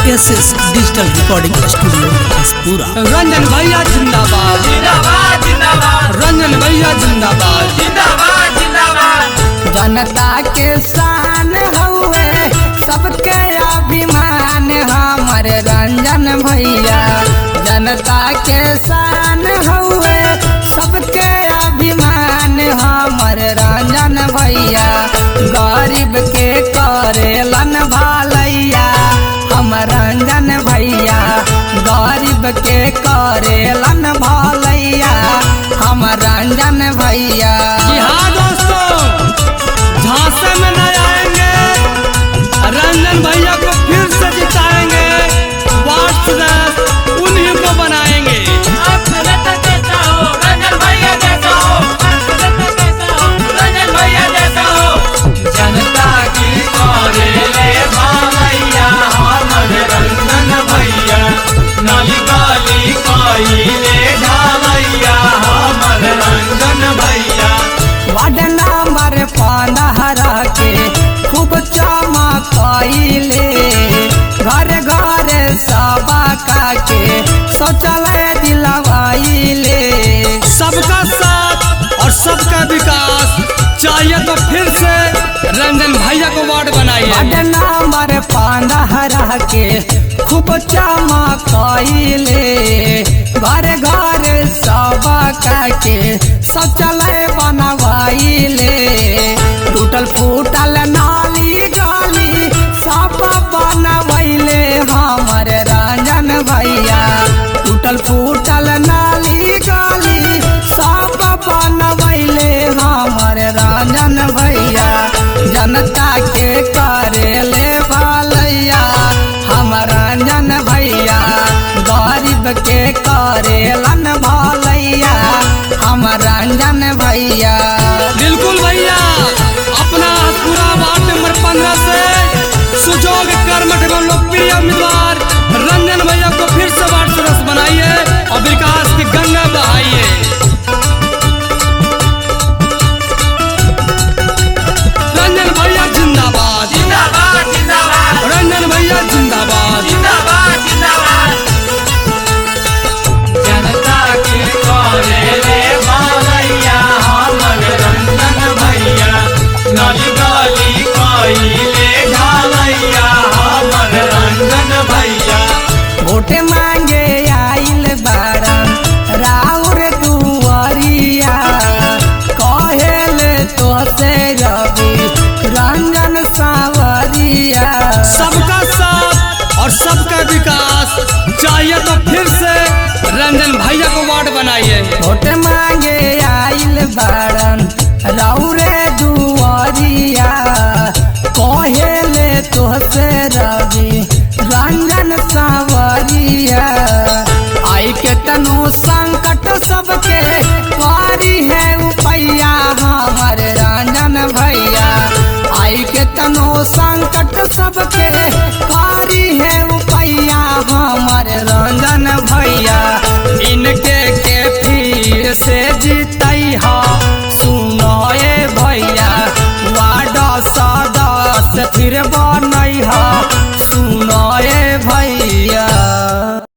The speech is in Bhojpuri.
S digital recording studio Haspura. Ranjan भैया जिंदाबाद, जिंदाबाद जिंदाबाद, रंजन भैया जिंदाबाद, जिंदाबाद जिंदाबाद। जनता के शान हउए सबके अभिमान हमर रंजन भैया। जनता के शान हउए सबके अभिमान हमर रंजन भैया। गरीब के करेलन भलैया हम रंजन भैया। गरीब के करेलन भलैया हम रंजन भैया। जी हाँ दोस्तों, झांसे में न आएंगे, रंजन भैया को फिर से जिताएंगे, वार्ड सदस्य उन्हीं को बनाएंगे। अब कैसा हो रंजन भैया जैसा हो, अब कैसा हो रंजन भैया जैसा हो। जनता की करेले भलैया हमर रंजन भैया, नाली गली कइले ढलैया हमर रंजन भैया। वार्ड नंबर 15 के खूब चमकइले, घर घर सबका के शौचालय दिलवाइले। सबका साथ और सबका विकास चाहिए तो फिर से रंजन भैया को वार्ड बनाइए। वार्ड नंबर 15 के खूब चमकइले, घर घर सबका के शौचालय बनवाइले। टूटल फूटल नाली गली सब बनवैले हमर रंजन भैया। टूटल फूटल नाली गली सब बनवैले हमर रंजन भैया। जनता के करेले भलैया हम रंजन भैया। गरीब के करेलन भलैया हम रंजन भैया। बिल्कुल भैया, अपना हसपुरा वार्ड नंबर 15 से सुजोग कर्मठ एवं लोकप्रिय उम्मीदवार रंजन भैया को फिर से वार्ड सदस्य बनाइए और विकास की गंगा बहाइए। रंजन भैया जिंदाबाद, जिंदाबाद जिंदाबाद, रंजन भैया जिंदाबाद, जिंदाबाद जिंदाबाद। जनता के करेले भलैया हमर रंजन भैया, नाली गली कइले ढलैया हमर रंजन भैया। वोट मांगे आइल बारन राउर दुआरिया, कहेले तो से रवि रंजन सावरिया। सबका साथ और सबका विकास चाहिए तो फिर से रंजन भैया को वार्ड बनाइए। वोट मांगे आइल बारन राउर दुआरिया, कहेले तो से रवि रंजन सावरिया। आई के तनु संकट सबके कारी है उपैया हमर रंजन भैया। आई के तनु संकट सबके